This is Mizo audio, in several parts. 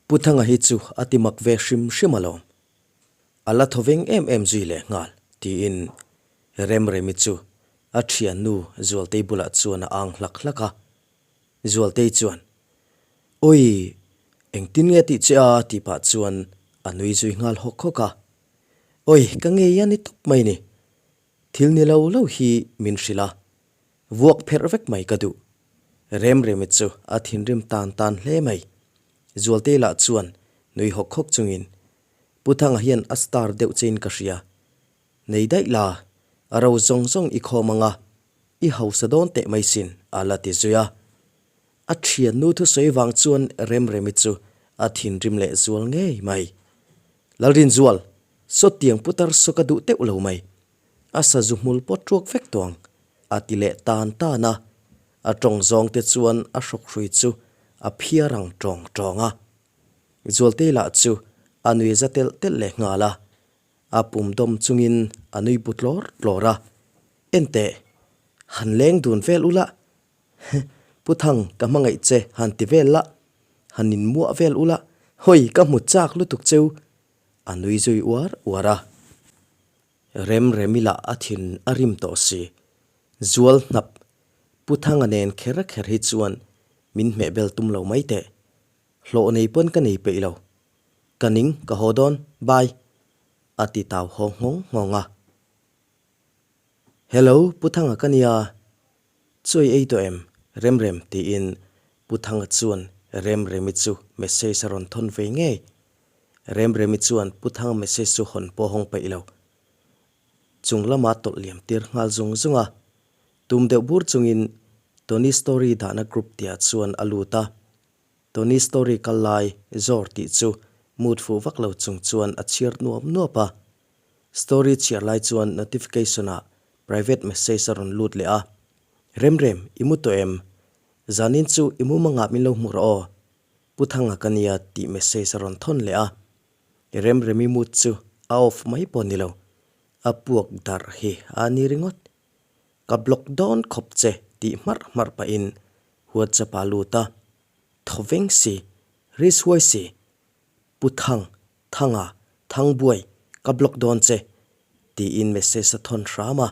Pu Thanga hi chu a ti mak ve hrim hrim alawm. A la thawveng em em zui leh nghal, tiin Remremi chu a thiannu Zualtei bulah chuan a ang hlak hlak a. Zualtei chuan, Ui, engtin nge tih che a? tih pah chuan a nui zui nghal hawk hawk a. Ui, ka ngei a ni tawp mai ni. Thil ni lo lo hi min hrilh a, vuak pherh vek mai ka duh. Remremi chu a thinrim tan tan hle mai. Zualtei lah chuan nui hawk hawk chungin, Pu Thanga hian a star deuh chein ka hria. Nei daih la, a ro zawng zawng i khawm ang a, i hausa dawn teh mai sin, a la ti zui a. A thiannu thusawi vang chuan Remremi chu a thinrim leh zual ngei mai. Lalrinzual, sawtiang putar saw ka duh teuh lo mai. A sazu hmul pawt ruak vek tawh ang, a ti leh tan tan a. A tawng zawng te chuan a hrawkhrui chu a phiar ang tawng tawng a. Zualtei lah chu a nui za telh telh leh nghal a. A pum dawm chungin a nui bu tlawr tlawr a. Enteh, han leng dun vel ula, Pu Thang ka hmangaih che han ti vel la, han inmuah vel ula, hawi ka hmu chak lutuk cheu, a nui zui uar uar a. Rem Remi lah a thin a rim tawh si. Zual hnap, Pu Thanga nen kher kher hi chuan min hmehbel tum lo mai teh. Hlawh nei pawn ka nei peih lo. Ka ning, ka haw dawn, bye! a ti tau haw nghawng nghawng a. Hello, Pu Thanga ka nia. Chawi ei tawh em? Remrem tiin Pu Thanga chuan Remremi chu message a rawn thawn ve ngei. Remremi chuan Pu Thanga message chu hawn pawh hawng peih lo. Chung lama tawlh liam tir nghal zung zung a. Tum deuh bur chungin Tony Story dahna group tihah chuan a lut a. Tony Story kal lai zawr tih chu mood fuh vak lo chung chuan a chhiar nuap nuap a. Story chhiar lai chuan notification ah private message a rawn lut leh a, Remrem, i mu tawh em? Zanin chu i mumangah min lo hmu rawh aw. Pu Thanga ka nia tih message a rawn thawn leh a. Remremi mood chu a off mai pawh ni lo, a puak darh hi a ni ringawt. Ka block dawn khawp che tih hmarh hmarh pahin WhatsApp ah lut a, Thawveng si, Rishuai si, Pu Thang, Thanga, Thangbuai, ka block dawn che, tiin message a thawn hram a.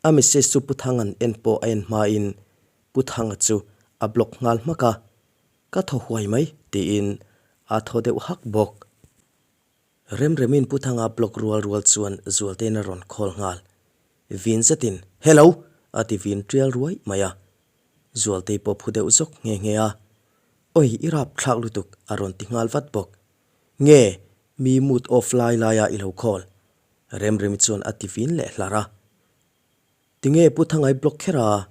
A message chu Pu Thanga'n en pawh a en hmain Pu Thanga chu a block nghal hmak a, Ka thaw huai mai, tiin a thaw deuh hak bawk. Remremin Pu Thanga block rual rual chuan Zualtein a rawn call nghal. Vin zetin, Hello! a ti vin tial ruai mai a. Zualtei pawh phu deuh zawk nghe nghe a. Oi, i rap thlak lutuk, a rawn ti nghal vat bawk. Nge, mi mood off lai laia i lo call? Remremi chuan a ti vin leh hlar a. Tinge Pu Thangai block kher a?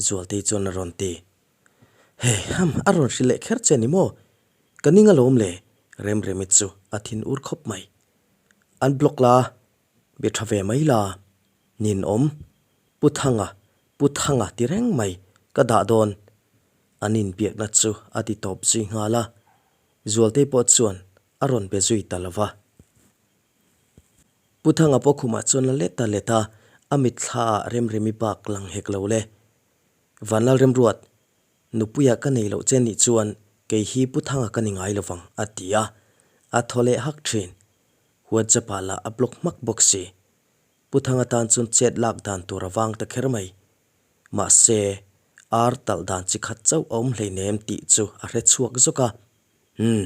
Zualtei chuan a rawn ti. Hei, ham, a rawn hrilh leh kher che ni maw? Ka ning alawm le, Remremi chu a thin ur khawp mai. An block la, be tha ve mai la, ninawm, Pu Thanga, Pu Thanga ti reng mai, ka dah dawn. An inbiakna chu a ti tawp zui nghal a, Zualtei pawh chuan a rawn be zui ta lo va. Pu Thanga pawh khumah chuan la let ta let a, a mitthla ah Remremi bak lang hek lo le. Vanlal Remruat, Nupuia ka nei loh che nih chuan kei hi Pu Thanga ka ni ngai lo vang, a ti a, a thaw leh hak thin. WhatsApp ah lah a block hmak bawk si. Pu Thanga tan chuan chet lak dan tur a vang ta kher mai. Mahse, ar talh dan chi khat chauh a awm hleinem tih chu a hre chhuak zawk a. Umm,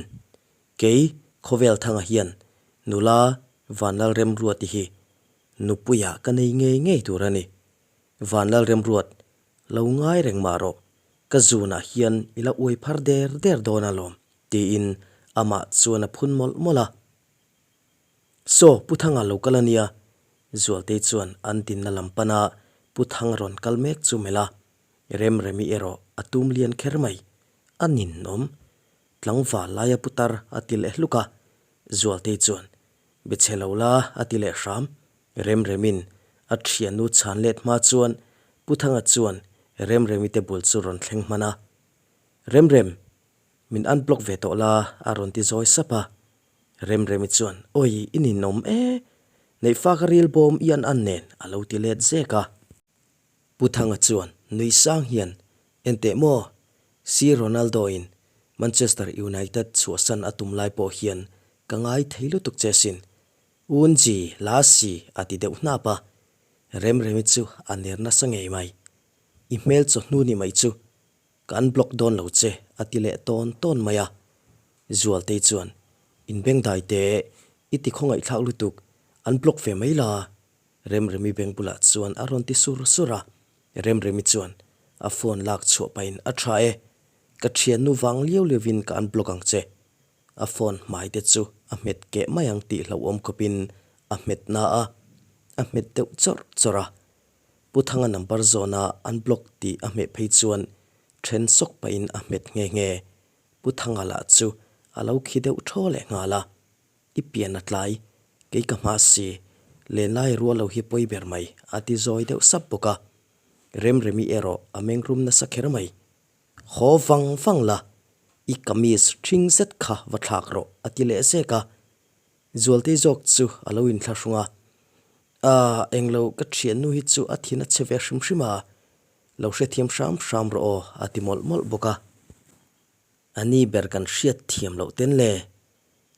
kei Khawvel Thanga hian nula Vanlal Remruati hi nupuiah ka nei ngei ngei tur a ni. Vanlal Remruat, lo ngai reng mah rawh, ka zunah hian i la uai phar der der dawn alawm, tiin amah chuan a phun mawlh mawlh a. Saw, Pu Thanga lo kal a nia, Zualtei chuan an dinna lam pana Pu Thanga rawn kal mek chu melh a, Remremi erawh a tum lian kher mai. A ninawm. Tlangval laia putar a ti leh hluk a, Zualtei chuan, Be chhe lo la a ti leh hram. Remremin a thiannu chhan let hma chuan Pu Thanga chuan Remremi te bul chu rawn thleng hman a. Remrem, min unblock ve tawh la a rawn ti zawi sap a. Remremi chuan, Awi, i ninawm e, neihfa ka ril bawm i an an nen a lo ti let zek a. Pu Thanga chuan nui sang hian, Enteh maw, Sir Ronaldo in. Manchester United chhuahsan a tum lai pawh hian ka ngai thei lutuk che sin. Unji, Lasi a ti deuh hnap a. Remremi chu a ner nasa ngei mai. I hmel chawhnu ni mai chu ka unblock dawn lo che a ti leh tawn tawn mai a. Zualtei chuan, Inbengdai teh, i ti khawngaihthlak lutuk, unblock ve mai la. Remremi beng bulah chuan a rawn ti sur sur a. Remremi chuan a phone lak chhuah pahin a tha e, ka thiannu vang liau liauin ka unblock ang che. A phone hmai te chu a hmet keh mai ang tih hlauhawm khawpin a hmet na a, a hmet deuh chawrh chawrh a. Pu Thanga number zawna unblock tih a hmeh phei chuan then sawk pahin a hmet nghe nghe. Pu Thanga lah chu a lo khi deuh thaw leh nghal a. I pian a tlai, kei ka hma si, lenlai rual lo hi pawi ber mai, a ti zawi deuh sap bawk a. Remremi erawh a mengrum nasa kher mai. Haw vang vang la, i kamis ṭhing zet kha va thlak rawh, a ti leh zek a. Zualtei zawk chu a lo inthlahrung a, Aaa, englo ka ṭhiannu hi chu a thin a chhe ve hrim hrim a, lo hrethiam hram hram rawh aw, a ti mawlh mawlh bawk a. A ni ber kan hriat thiam loh ten le.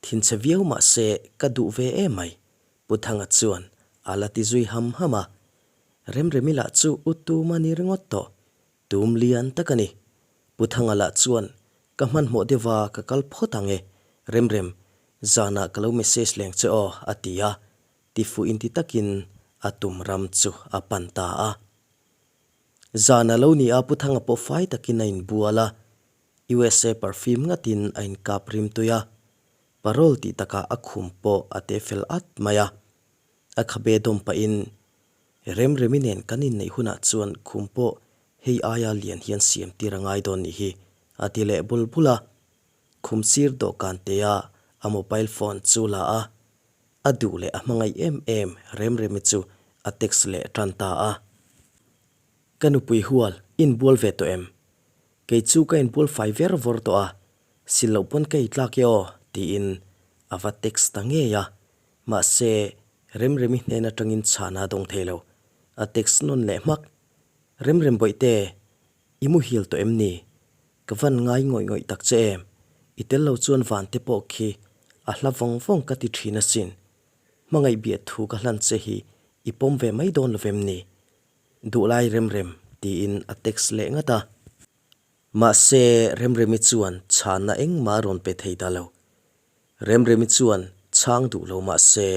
Thinchhe viau mah se ka duh ve em mai, Pu Thanga chuan a la ti zui ham ham a. Remremi lah chu u tum a ni ringawt tawh, tum lian tak a ni. Pu Thanga lah chuan ka hmanhmawh deuh a ka kal phawt ang e, Remrem, zanah ka lo message leng che aw a ti a, tifuh inti takin a tum ram chu a pan ta a. Zan a lo ni a Pu Thanga pawh fai takin a inbual a, USA perfume ngatin a inkap rim tui a, parole tih takah a khum pawh a te fel at mai a. A khabe dawm pahin Remremi nen kan inneih hunah chuan khum pawh hei aia lian hian siam tir a ngai dawn nih hi a ti leh bul bul a. Khum sir dawhkan tea a mobile phone chu la a, a duh leh a hmangaih em em Remremi chu a text leh tan ta a. Ka nupui hual, inbual ve tawh em? Kei chu ka inbual fai ver vawr tawh a, sil loh pawn ka eitlak e aw, tiin a va text ta ngei a. Mahse, Remremi hnen atangin chhana a dawng thei lo. A text nawn leh hmak. Remrem Bawihte, i muhil tawh em ni? Ka van ngai ngawih ngawih tak che em? I tel lo chuan van te pawh khi a hla vawng vawng ka ti thin asin. Hmangaih biah thu ka hlan che hi i pawm ve mai dawn lo vem ni? Duhlai Remrem tiin a text leh ngat a. Mahse, Remremi chuan chhanna engmah a rawn pe thei ta lo. Remremi chuan chhang duh lo mahse,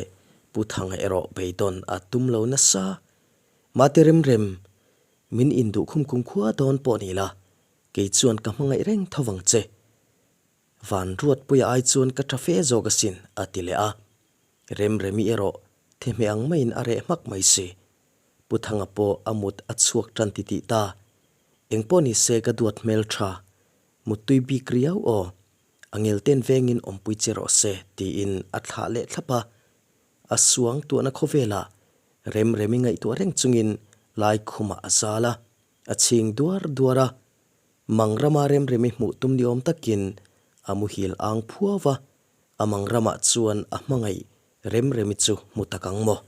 Pu Thanga erawh beidawn a tum lo nasa. Mate Remrem, min induh khum kum khua dawn pawh ni la, kei chuan ka hmangaih reng tho vang che. Van Ruatpuia ai chuan ka tha fe zawk asin, a ti leh a. Remremi erawh thehmeh ang maiin a reh hmak mai si. Pu Thanga pawh a mut a chhuak tan ti tih ta. Engpawh ni se ka duat hmel tha. Muttui bik riau aw. A ngel ten vengin awmpui che rawh se tiin a thlah leh thlap a. A suang tuahna khawvelah Remremi ngaihtuah reng chungin Laikhumah a zal a. A chhing duar duar a. Mang rama Remremi hmuh tum ni awm takin a muhil ang phuau va. A mang ramah chuan a hmangaih Remremi chu hmu tak ang maw?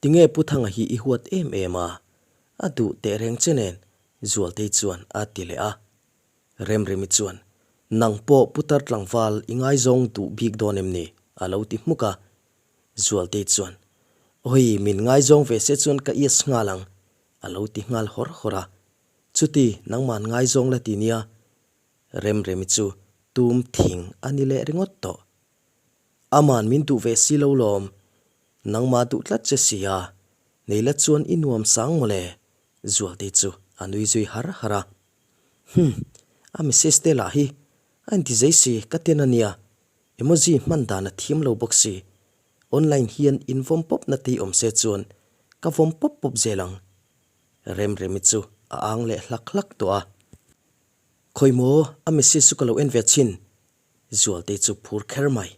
Tinge Pu Thanga hi i huat em em a? A duh teh reng che nen Zualtei chuan a ti leh a. Remremi chuan, Nang pawh Putar tlangval i ngaizawng duh bik dawn em ni? a lo ti hmuk a. Zualtei chuan, Awi, min ngaizawng ve se chuan ka yes nghal ang, a lo ti nghal hawr hawr a. Chuti, nangman ngaizawng la ti nia. Remremi chu tum thing a ni leh ringawt tawh. Aman min duh ve si lo lawm, nangmah duh tlat che sia, nei la chuan i nuam sang mawle, Zualtei chu a nui zui har har a. Hum, a message te lah hi a inti zei si ka ten a nia, emoji hman dan a thiam lo bawk si, online hian in vawm pawp na tei awm se chuan ka vawm pawp pawp zel ang. Remremi chu a ang leh hlak hlak tawh a. Khawi maw, a message chu ka lo en ve chhin, Zualtei chu phur kher mai.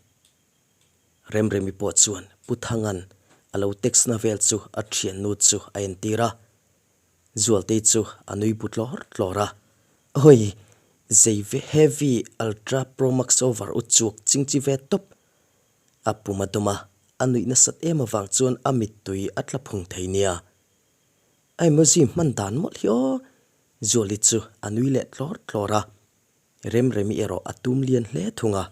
Remremi pawh chuan Pu Thanga'n a lo text na vel chu a thiannu chu a entir a. Zualtei chu a nui bu tlawr tlawr a. Awi! Zei ve heavy ultra pro max over u chuak chingchi ve tawp. A pum a dawm a, a nuih nasat em avang chuan a mittui a tla phung thei nia. A emoji hman dan mawlh hi aw! Zuali chu a nui leh tlawr tlawr a. Remremi erawh a tum lian hle thung a.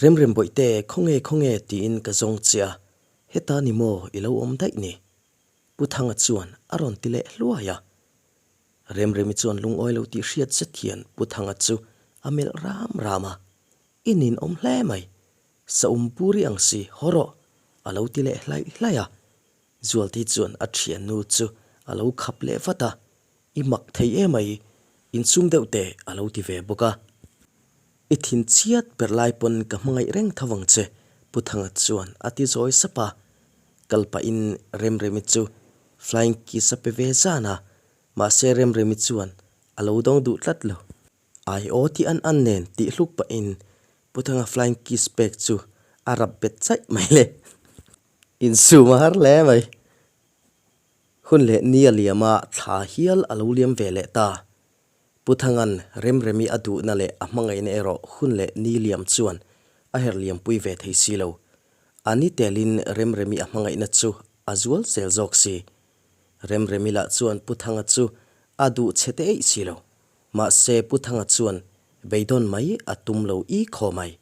Remrem bawihte, khawnge khawnge tiin ka zawng che a, heta ni maw i lo awm daih ni? Pu Thanga chuan a rawn ti leh hluai a. Remremi chuan lungawi lo tih hriat zet hian Pu Thanga chu a melh ram ram a, I ninawm hle mai, Saum buri ang si, haw rawh, a lo ti leh hlaih hlaih a. Zualti chuan a thiannu chu a lo khap leh vat a, I mak thei emai, insum deuh teh, a lo ti ve bawk a. I thin chiat ber lai pawn ka hmangaih reng tho vang che, Pu Thanga chuan a ti zawi sap a. Kal pahin Remremi chu flying kiss a pe ve zan a, mahse Remremi chuan a lo dawng duh tlat lo. Ai aw ti an an nen tih hluk pahin Pu Thanga flying kiss pek chu a rap bet chaih mai le. Insum a har hle mai. Hun leh ni a liam a, thla hial a lo liam ve leh ta. Pu Thanga'n Remremi a duhna leh a hmangaihna erawh hun leh ni liam chuan a her liampui ve thei si lo. A ni telin Remremi a hmangaihna chu a zual zel zawk si. Remremi lah chuan Pu Thanga chu a duh chhe te eih si lo. Mahse Pu Thanga chuan beidawn mai a tum lo i khaw mai.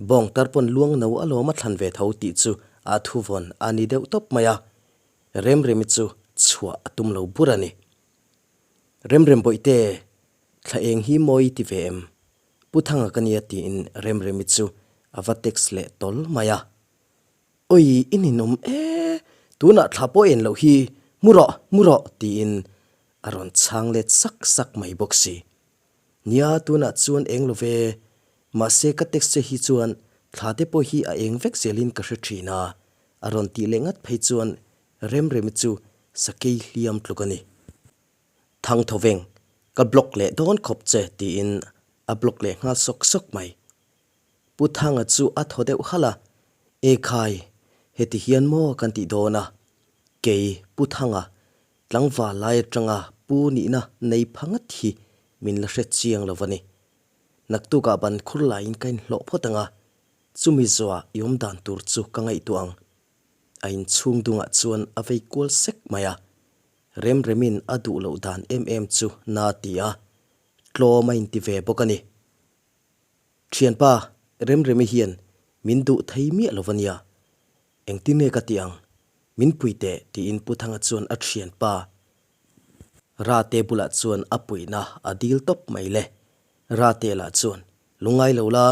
Bawng tar pawn luang no alawm a thlan ve tho tih chu a thuvawn a ni deuh tawp mai a. Remremi chu chhuah a tum lo bur a ni. Remrem bawihte, thla eng hi mawi i ti ve em? Pu Thanga ka nia tiin Remremi chu a va text leh tawl mai a. Oi, i ninawm e, tunah thla pawh en loh hi, mu rawh, mu rawh tiin a rawn chhang let sak sak mai bawk si. Nia, tunah chuan eng lo ve, mahse ka text che hi chuan thla te pawh hi a eng vek zelin ka hre thin a, a rawn tih leh ngat phei chuan Remremi chu sakei hliam tluk a ni. Thangthawveng, ka block leh dawn khawp che tiin a block leh nghal sawk sawk mai. Pu Thanga chu a thaw deuh halh a, E khai, heti hian maw kan tih dawn a? Kei, Pu Thanga, tlangval lai atanga pu nihna nei pha ngat hi min la hre chiang lo va ni. Naktukah ban khur laiin ka inhlawh phawt ang a, chumi zawhah i awm dan tur chu ka ngaihtuah ang. A inchhung dungah chuan a vei kual sek mai a, Remremin a duh loh dan em em chu na ti a, tlawm a inti ve bawk a ni. Thianpa, Remremi hian min duh thei miah lo va nia, engtin nge ka tih ang? Min pui teh tiin Pu Thanga chuan a thianpa Rate bulah chuan a puihna a dil tawp mai le. Rate lah chuan, Lungngai lo la,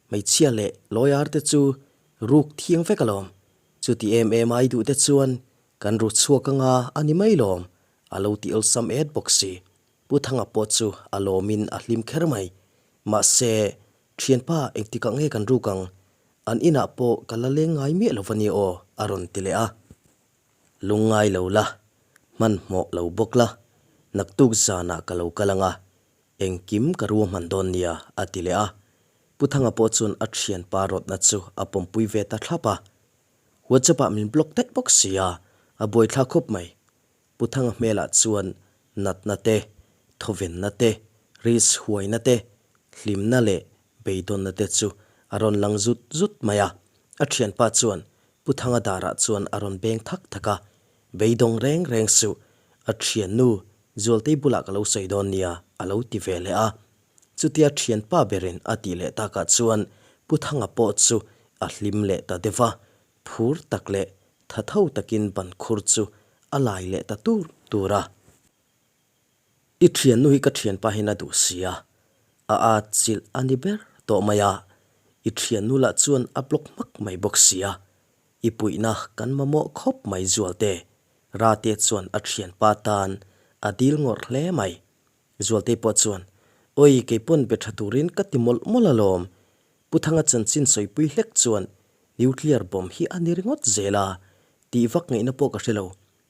Hmeichhia leh lawyer te chu ruk thiang vek alawm. Chuti em em a i duh te chuan kan ru chhuak anga a ni mai lawm, a lo ti awlsam et bawk si. Pu Thanga pawh chu a lawmin a hlim kher mai. Mahse, thianpa engtikah nge kan ruk ang? An inah pawh ka la leng ngai miah lo va nia aw, a rawn ti leh a. Lungngai lo la, hmanhmawh lo bawk la, naktuk zanah ka lo kal anga, Engkim ka ruahman dawn nia, a ti leh a. Pu Thanga pawh chuan a thianpa rawtna chu a pawmpui ve ta thlap a. WhatsApp-ah min block daih bawk si a, a buaithlak khawp mai. Pu Thanga hmelah chuan natna te, thawvenna te, risk huaina te, hlimna leh beidawnna te chu a rawn lang zut zut mai a. A thianpa chuan Pu Thanga darah chuan a rawn beng thak thak a, Beidawng reng reng suh, a thiannu Zualtei bulah ka lo sawi dawn nia, a lo ti ve leh a. Chutia thianpa berin a tih leh takah chuan Pu Thanga pawh chu a hlim leh ta deuh va, phur tak leh tha tho takin ban khur chu a lai leh ta tur tur a. I thiannu hi ka thianpa hian a duh si a, a at chilh a ni ber tawh mai a, i thiannu lah chuan a block hmak mai bawk si a, I puihna kan mamawh khawp mai Zualte, Rate chuan a thianpa tan a dil ngawrh hle mai. Zualtei pawh chuan, Oi, kei pawn be tha turin ka ti mawlh mawlh alawm. Pu Thanga chanchin sawipui hlek chuan nuclear bomb hi a ni ringawt zel a, tih vak ngaihna pawh ka hre lo.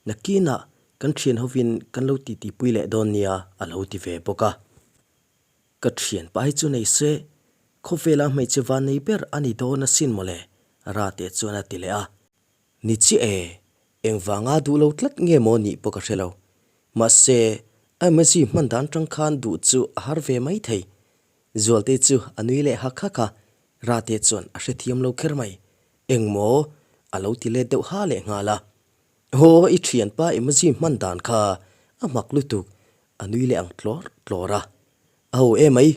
Nakinah kan thian hovin kan lo titipui leh dawn nia a lo ti ve bawk a. Ka thianpa hi chu nei se, khawvela hmeichhe van nei ber a ni dawn asin mawle, Rate chuan a ti leh a. Ni chiah e, engvanga duh lo tlat nge maw nih pawh ka hre lo. Mahse, a emoji hman dan tang khan duh chu a har ve mai thei. Zualte chu a nui leh hak hak a, Rate chuan a hrethiam lo kher mai. Engmaw? a lo ti let deuh ha leh nghal a. Aw, i thianpa emoji hman dan kha a mak lutuk, a nui leh ang tlawr tlawr a. A ho emai,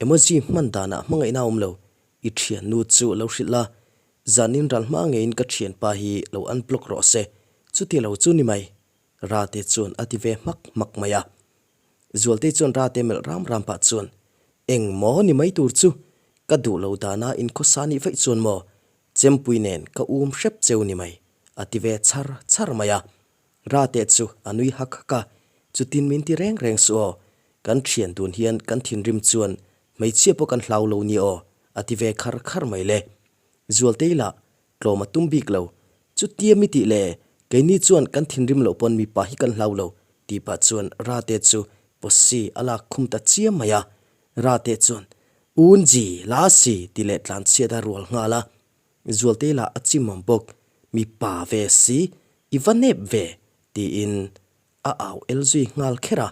emoji hman danah hmangaihna a awm lo, i thiannu chu lo hrilh la, zanin ral hma ngeiin ka thianpa hi lo unblock rawh se, chuti lo chu ni mai, Rate chuan a ti ve hmak hmak mai a. Zualtei chuan Rate melh ram ram pah chuan, Eng maw ni mai tur chu, ka duh lo dana inkhawsa nih vaih chuan maw, chempui nen ka um hrep cheu ni mai, a ti ve chhar chhar mai a. Rate chu a nui hak hak a, Chutin min ti reng reng suh aw, kan thian dun hian kan thinrim chuan hmeichhia pawh kan hlau lo ni aw, a ti ve khar khar mai le. Zualtei lah tlawm a tum bik lo, Chutia mi tih le, keini chuan kan thinrim loh pawn mipa hi kan hlau lo, tih pah chuan Rate chu posi a lak khum ta chiam mai a. Rate chuan, Unji, la si, tih leh tlanchhiat a rual nghal a. Zualtei lah a chimawm bawk, Mipa ve si, i va nep ve, tiin a au el zui nghal kher a,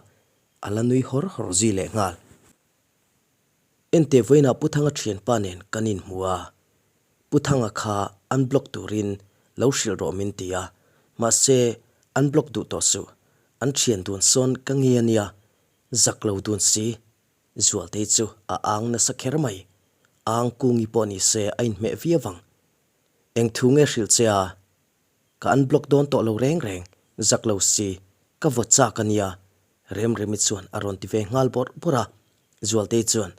a la nui hawr hawr zui leh nghal. Enteh vawiinah Pu Thanga thianpa nen kan inhmu a, Pu Thanga kha unblock turin lo hrilh rawh min ti a, mahse unblock duh tawh suh, an thian dun sawn ka nge a nia, zak lo dun si, Zualtei chu a ang nasa kher mai, ang kungi pawh ni se a inhmeh viau ang. Eng thu nge hrilh che a? Ka unblock dawn tawh lo reng reng, zak lo si, ka vaw chak a nia, Remremi chuan a rawn ti ve nghal bawrh bawrh a. Zualtei chuan,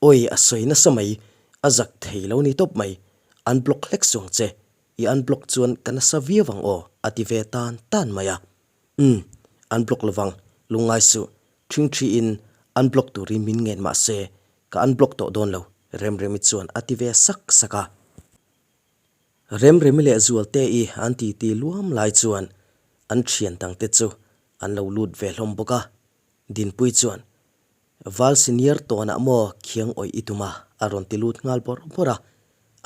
Awi, a sawi nasa mai, a zak thei lo ni tawp mai, unblock hlek suang che, i unblock chuan ka nasa viau ang aw, a ti ve tan tan mai a. Umm, unblock lovang, lungngai suh, ṭhingṭhiin unblock turin min ngen mah se, ka unblock tawh dawn lo, Remremi chuan a ti ve sak sak a. Remremi leh Zualte-i an titi luam lai chuan an thian dangte chu an lo lut ve hlawm bawk a. Dinpui chuan, Val senior tawnah maw khiang awih i tum a? a rawn ti lut nghal bawrh bawrh a.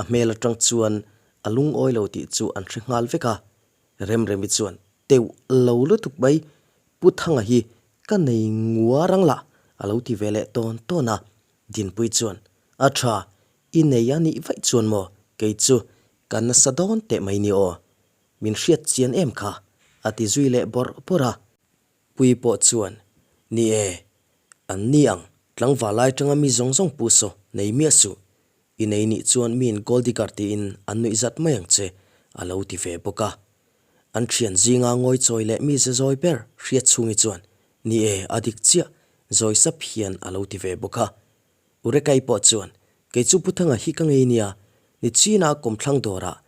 A hmel atang chuan a lungawi lo tih chu an hre nghal vek a. Remremi chuan, Teuh lo lutuk mai, Pu Thanga hi ka nei nguar ang lah a lo ti ve leh tawn tawn a. Dinpui chuan, A tha, I nei a nih vaih chuan maw kei chu ka nasa dawn teh mai ni aw. Min hriat chian em kha? a ti zui leh bawrh bawrh a. Pui pawh chuan, Ni e, an ni ang, tlangval lai tanga mi zawng zawng pu saw nei miah suh. I nei nih chuan miin gold digger tiin an nuih zat mai ang che, a lo ti ve bawk a. An thian zinga ngawi chawi leh mi ze zawi ber hriat chhungi chuan, Ni e, a dik chiah, zawi sap hian a lo ti ve bawk a. Urekai pawh chuan, Kei chu Pu Thanga hi ka ngei nia, ni china kawmthlang dawrah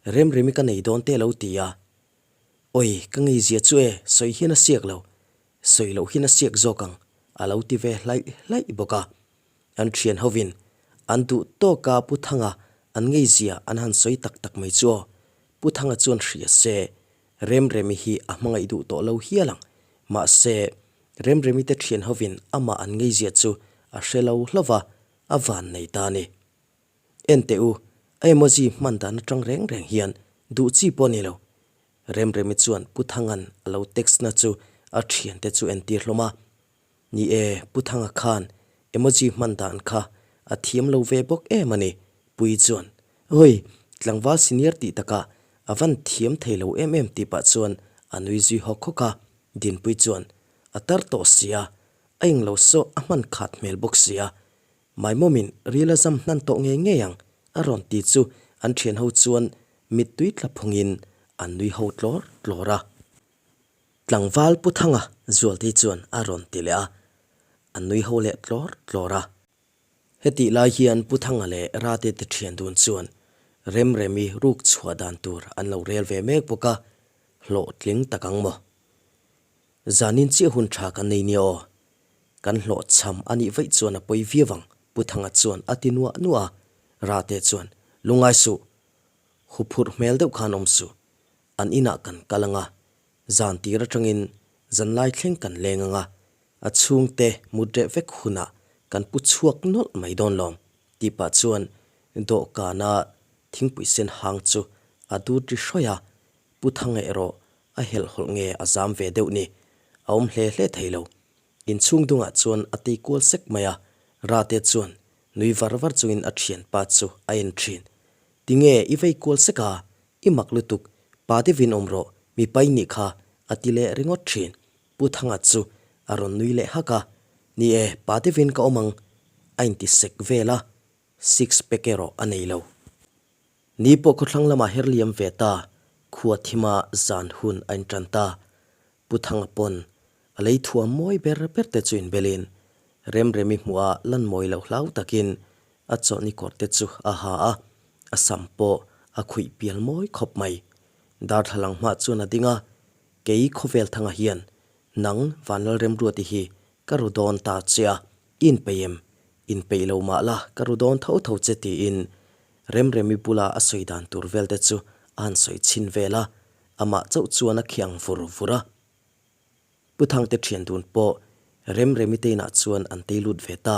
Remremi ka nei dawn te lo ti a. Oi, ka ngei zia chu e, sawi hian a siak lo, sawi loh hian a siak zawk ang, a lo ti ve hlaih hlaih bawk a. An thian hovin an duh tawka Pu Thanga an ngei zia an han sawi tak tak mai chu aw. Pu Thanga chuan hria se, Remremi hi a hmangaih duh tawh lo hial ang. Mahse, Remremi te thian hovin amah an ngeizia chu a hre lo hlauh va, a van nei ta a ni. En teh u, a emoji hman dan atang reng reng hian duh chi pawh a ni lo. Remremi chuan Pu Thanga'n a lo text na chu a thiante chu entir hlawm a. Ni e, Pu Thanga khan emoji hman dan kha a thiam lo ve bawk em a ni, Puii chuan, Oi, tlangval senior tih takah a van thiam thei lo em em tih pah chuan a nui zui hawk hawk a. Dinpui chuan a tar tawh sia, a englo saw a hman khat hmel bawk sia, Maimawmin ril a zam hnan tawh ngei ngei ang a rawn ti chu an thian ho chuan mittui tla phungin an nui ho tlawr tlawr a. Tlangval Pu Thanga Zualtei chuan a rawn ti leh a, an nui ho leh tlawr tlawr a. Hetih lai hian Pu Thanga leh Rate te thian dun chuan Remremi ruk chhuah dan tur an lo rel ve mek bawk a, hlawhtling tak ang maw? Zanin chiah hun tha kan nei nia aw. Kan hlawhchham a nih vaih chuan a pawi viau ang, Pu Thanga chuan a ti nuah nuah a. Rate chuan, Lungngai suh, huphurh hmel deuh khan awm suh. An inah kan kal ang a, zan tir atangin zanlai thleng kan leng ang a, a chhungte mut reh vek hunah kan pu chhuak nawlh mai dawn lawm, tih pah chuan dawhkana thingpui sen hang chu a dut ri hrawih a, Pu Thanga erawh a helhhawlh nge a zam ve deuh ni, a awm hle hle thei lo. Inchhung dungah chuan a tei kual sek mai a, Rate chuan nui var var chungin a thianpa chu a en thin. Tinge i vei kual sek a, i mak lutuk, pa deuhin awm rawh, mipa i nih kha, a ti leh ringawt thin. Pu Thanga chu a rawn nui leh hak a. Ni e, pa deuhin ka awm ang, a inti sek vel a, six pack erawh a nei lo. Ni pawh khawthlang lamah her liam ve ta, khua thima zan hun a intan ta. Pu Thanga pawn a lei thuam mawi ber ber te chu inbelin Remremi hmuh a lan mawi loh hlau takin a chawhni kawr te chu a ha a, a sam pawh a khuih pial mawi khawp mai. Darthlalang hmah chuan a ding a, Kei khawvel Thanga hian nang Vanlalremruati hi ka ru dawn ta che a, I inpeih em? Inpeih lo mah la, ka ru dawn tho tho che tiin Remremi bula a sawi dan tur vel te chu a han sawi chhin vel a, amah chauh chuan a khiang vur vur a. Pu Thangte thian dun pawh Remremi te inah chuan an tei lut ve ta.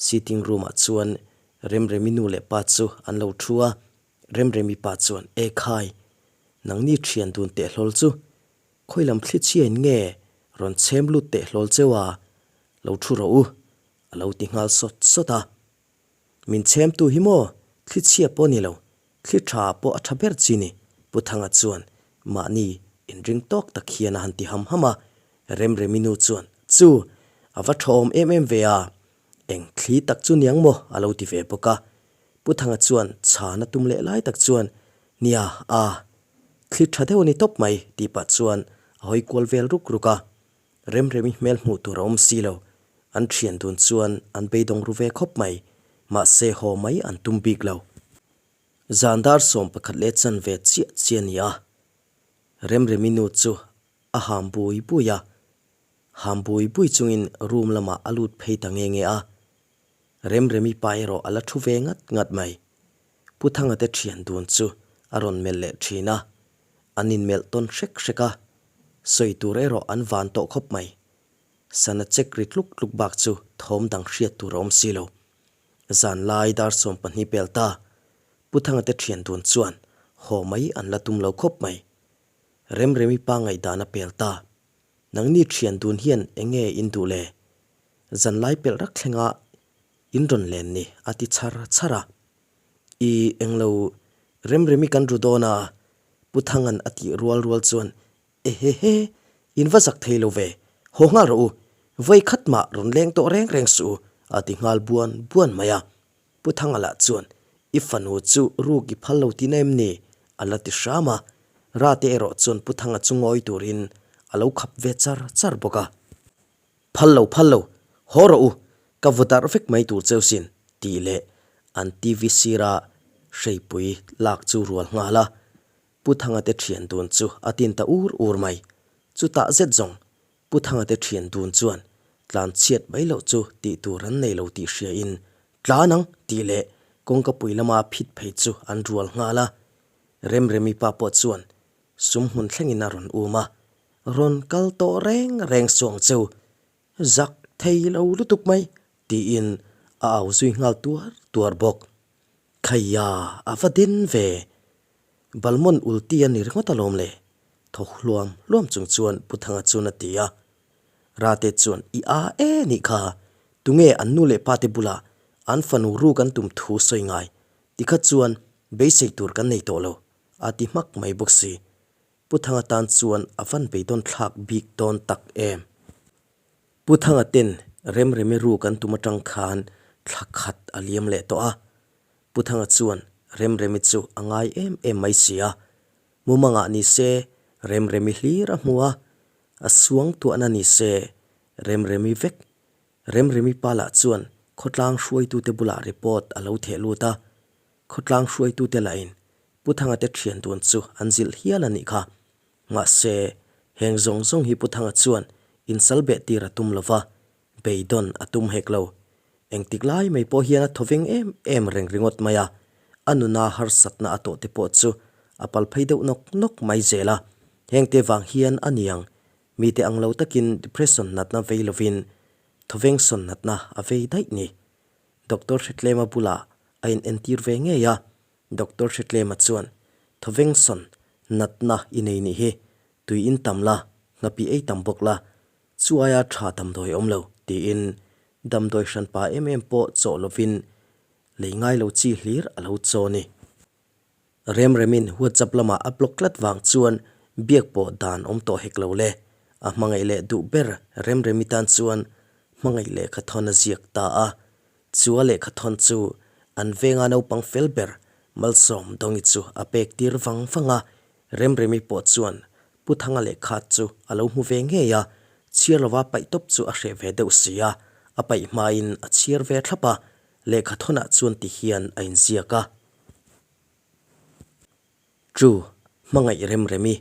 Sitting room ah chuan Remremi nu leh pa chu an lo thu a, Remremi pa chuan, E khai, nangni thian dun teh hlawl chu Khawi lam thli chhiain nge rawn chhem lut teh hlawl cheu a, lo thu rawh u, a lo ti nghal sawt sawt a. Min chhemtu hi maw thli chhia pawh ni lo, thli tha pawh a tha ber chi ni, Pu Thanga chuan mahni inring tawk tak hian a han ti ham ham a. Remremi nu chuan, Chu, a va tha awm em em ve a, eng thli tak chu niang maw a lo ti ve bawk a. Pu Thanga chuan chhan a tum leh lai tak chuan, Nia, a, Thli tha deuh a ni tawp mai, tih pah chuan a hawi kual vel ruk ruk a. Remremi hmel hmuh tur a awm si lo. An thian dun chuan an beidawng ru ve khawp mai. Mahse haw mai an tum bik lo. Zan dar 11 leh chanve chiah chiah a ni a. Remremi nu chu a ham bui bui a. Ham bui bui chungin room lamah a lut phei ta nge nge a. Remremi pa erawh a la thu ve ngat ngat mai. Pu Thanga te thian dun chu a rawn melh leh thin a, an inmelh tawn hrek hrek a, sawi tur erawh an van tawh khawp mai. Sana check ri tluk tluk bak chu thawm dang hriat tur a awm si lo. Zan lai dar 12 pel ta, Pu Thanga te thian dun chuan haw mai an la tum lo khawp mai. Remremi pa ngaihdan a pel ta, Nangni thian dun hian eng nge in duh le? Zan lai pelh rak thlenga In rawn len ni, a ti chhar chhar a. I englo Remremi kan ru dawn a, Pu Thanga'n a tih rual rual chuan, Ehehe, in va zak thei lo ve, haw nghal rawh u, vawi khat mah rawn leng tawh reng reng suh u, a ti nghal buan buan mai a. Pu Thanga lah chuan, I fanu chu ruk i phal lo tihna em ni? a la ti hram a. Rate erawh chuan Pu Thanga chu ngawi turin a lo khap ve char char bawk a. Phal lo, phal lo, haw rawh u, ka vaw darh vek mai tur cheu sin, tih leh an TV sira hreipui lak chu rual nghal a. Pu Thanga te thian dun chu a tin ta ur ur mai. Chutah zet zawng Pu Thanga te thian dun chuan tlan chhiat mai loh chu tih tur an nei lo tih hria in tlan ang tih leh kawngka pui lama phit phei chu an rual nghal a. Remremi pa pawh chuan sum hmun thlengin a rawn um a, Rawn kal tawh reng reng suang cheu, zak thei lo lutuk mai, tiin a au zui nghal tuar tuar bawk. Khaiya, a va den ve. Balmon ulti a ni ringawt alawm le, thaw hluam hluam chung chuan Pu Thanga chuan a ti a. Rate chuan i a e nih kha, tunge an nu leh pate bulah an fanu ru kan tum thu sawi ngai, tikha chuan beisei tur kan nei tawh lo, a ti hmak mai bawk si. Pu Thanga tan chuan a van beidawn thlak bik dawn tak em? Pu Thanga ten Remremi ru kan tum atang khan thla khat a liam leh tawh a. Pu Thanga chuan Remremi chu a ngai em em mai si a. Mumangah ni se Remremi hlir a hmu a, a suang tuahna ni se Remremi vek. Remremi pa lah chuan khawtlang hruaitute bulah report a lo theh lut a. Khawtlang hruaitute lahin Pu Thanga te thian dun chu an zilh hial a nih kha. Mahse, heng zawng zawng hi Pu Thanga chuan insal beh tir a tum lo va, beidawn a tum hek lo. Engtik lai mai pawh hian a thawveng em em reng ringawt mai a, a nuna harsatna a tawh te pawh chu a pal phei deuh nawk nawk mai zel a. Hengte vang hian a niang, mite ang lo takin depression natna vei lovin thawveng sawn natna a vei daih ni. Doctor Hretlema bulah a inentir ve ngei a, Doctor Hretlema chuan, Thawvengsawn, natna i nei nih hi, tui in tam la, nghapi ei tam bawk la, chu aia tha damdawi awm lo, tiin damdawi hranpa em em pawh chawh lovin lei ngai lo chi hlir a lo chaw ni. Remremin WhatsApp lamah a block tlat vang chuan biak pawh dan awm tawh hek lo le. A hmangaih leh duh ber Remremi tan chuan hmangaih lehkhathawn a ziak ta a. Chu a lehkhathawn chu an venga naupang fel ber Malsawm Dawngi chu a pek tir vang vang a. Remremi pawh chuan Pu Thanga lehkha chu a lo hmu ve ngei a, chhiar lova paih tawp chu a hreh ve deuh si a, a paih hmain a chhiar ve thlap a, lehkhathawnah chuan ti hian a inziak a. Chu, hmangaih Remremi,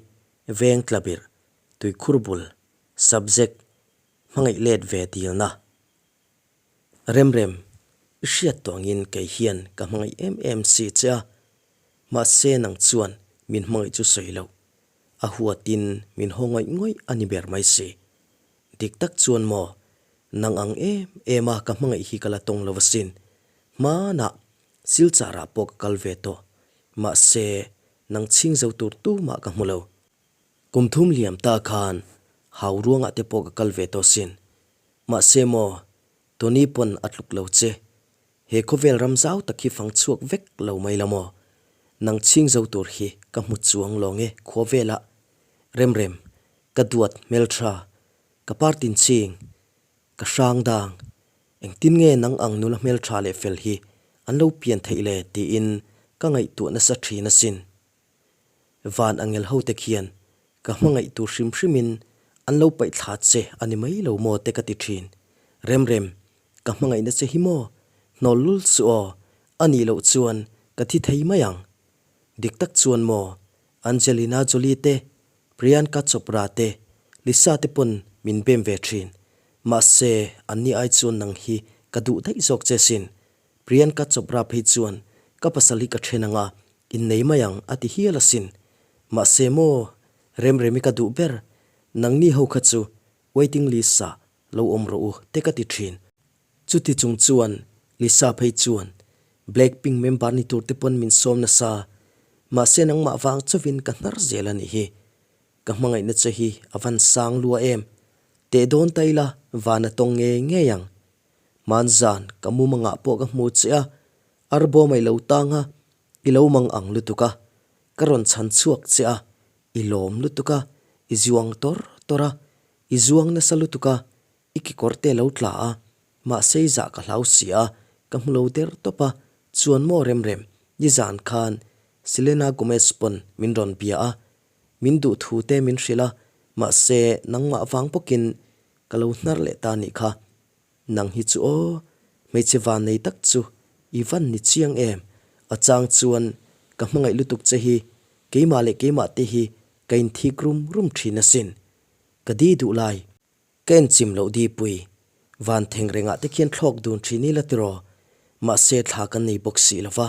veng tlabirh, tuikhur bul, subject, hmangaih let ve dilna. Remrem, i hriat tawh angin kei hian ka hmangaih em em si che a, mahse nang chuan min hmangaih chu sawi loh, a huatin min haw ngawih ngawih a ni ber mai si. Dik tak chuan maw, nang ang em em a ka hmangaih hi ka la tawng lo asin, hmanah Silchar ah pawh ka kal ve tawh, mahse nang chhing zo tur tumah ka hmu lo. Kum thum liam ta khan hau ruangah te pawh ka kal ve tawh sin. Mahse maw, Tony pawn a tluk lo che. He khawvel ram zau tak hi fang chhuak vek lo mai la maw? Nang chhing zo tur hi ka hmu chuang lawng e khua velah. Remrem, ka duat hmeltha, ka partin chhing, Ka hrang dang, engtin nge nang ang nula hmeltha leh fel hi an lo pian theih le tiin ka ngaihtuah nasa thin asin. Van angel ho te khian ka hmangaih tur hrim hrimin an lo paih thla che a ni mai lo maw te ka ti thin. Remrem, ka hmangaihna che hi maw? Hnawl lul suh aw, a nih loh chuan ka thi thei mai ang. Dik tak chuan maw, Angelina Jolie te Priyanka Chopra te, Lisa te pawn min bem ve thin. Mahse, anni ai chuan nang hi ka duh daih zawk che sin. Priyanka Chopra phei chuan ka pasal hi ka then anga, innei mai ang a ti hial asin. Mahse maw, Remremi ka duh ber, nangni ho kha chu waiting list ah lo awm rawh u te ka ti thin. Chuti chung chuan Lisa phei chuan Blackpink member ni tur te pawn min sawm nasa, mahse nangmah vang chauhin ka hnar zel a nih hi. Ka hmangaihna che hi a van sang lua em. Teh dawn ta ila van a tawng ngei ngei ang. Hmanzan ka mumangah pawh ka hmu che a, arbawm a i lo tang a, i lo mang ang lutuk a, ka rawn chhan chhuak che a, i lawm lutuk a, i zuang tawr tawr a, i zuang nasa lutuk a, I kekawr te lo tla a, mahse i zah ka hlau si a, ka hmu lo der tawp a, chuan maw Remrem, nizan khan Selena Gomez pawn min rawn bia a, min duh thu te min hrilh a, mahse nangmah vang bawkin ka lo hnar leh ta nih kha. Nang hi chu aw, hmeichhe van nei tak chu i van ni chiang em, a chang chuan ka hmangaih lutuk che hi keimah leh keimah te hi ka inthik rum rum thin asin, ka di duh lai. Ka enchim loh dipui, van theng rengah te khian thlawk dun thin ila tiraw? Mahse thla kan nei bawk si lova,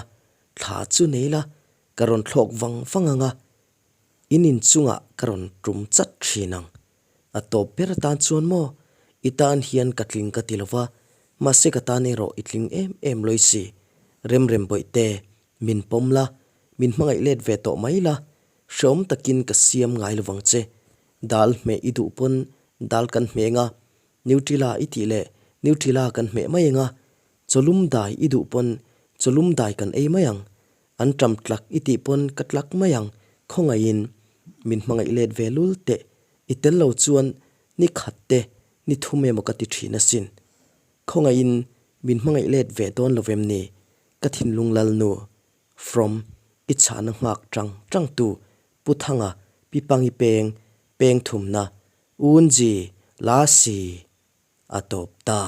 thla chu nei la, ka rawn thlawk vang vang ang a, in inchungah ka rawn tum chat thin ang. A tawp ber atan chuan maw, i tan hian ka tling ka ti lova, mahse ka tan erawh i tling em em lawi si. Remrem bawihte, min pawm la, min hmangaih let ve tawh mai la, hreawm takin ka siam ngai lovang che. Dal hmeh i duh pawn dal kan hmeh eng a, Nutella i tih leh Nutella kan hmeh mai eng a, chawlum dai i duh pawn chawlum dai kan ei mai ang, an ṭam tlak i tih pawn ka tlak mai ang, khawngaihin min hmangaih let ve lul teh, i tel lo chuan ni khat te ni thum emaw ka ti ṭhin asin. Khawngaihin min hmangaih let ve dawn lo vem ni, ka thinlung lalnu, from, i chhahna nghak ṭang ṭangtu Pu Thanga, Pi Pangi peng, peng thumna, Unji, Lasi a tawp ta.